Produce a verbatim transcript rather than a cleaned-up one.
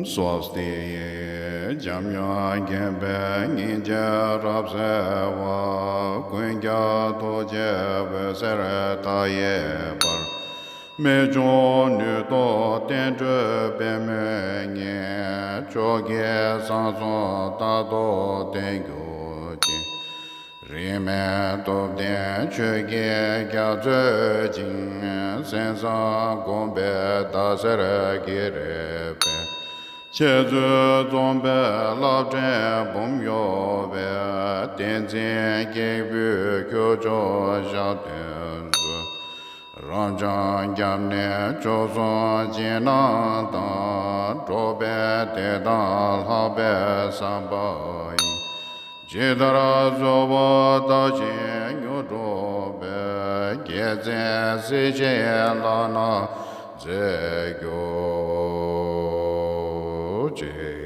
སྭ་སྟི། འཇམ་དབྱངས་མཁྱེན་པའི་སྙིང་རྗེ་རབ་གསལ་བ། ཀུན་ཁྱབ་ཐུགས་རྗེའི་འོད་ཟེར་མཐའ་ཡས་པར། རྨད་བྱུང་ནུས་སྟོབས་བསྟན་འགྲོའི་པད་མོའི་གཉེན། མཆོག་གི་གསང་གསུམ་རྟག་ཏུ་བརྟན་གྱུར་ཅིག། རིས་མེད་སྟོབས་ལྡན་ཆོས་ཀྱི་རྒྱ་མཚོའི་ཞིང་། གསན་བསམ་སྒོམ་པའི་ཟླ་ཟེར་གྱིས་རེག་པའི། འཆད་རྩོད་རྩོམ་པའི་རླབས་ཕྲེང་འབུམ་གཡོ་བའི། བསྟན་འཛིན་སྐྱེས་བུའི་ཁྱུ་མཆོག་ཞབས་བརྟན་གསོལ། རབ་འབྱམས་སྐྱབས་གནས་མཆོག་གསུམ་སྦྱིན་གནང་དང་། འགྲོ་བའི་བདེ་ཐང་ལྷག་པའི་བསམ་པ་ཡིས། ཇི་ལྟར་གསོལ་བ་བཏབ་ཅིང་མྱུར་འགྲུབ་པའི། རྒྱལ་མཚན་གཟི་བརྗིད་ལག་ན་མཛེས་གྱུར་ཅིག།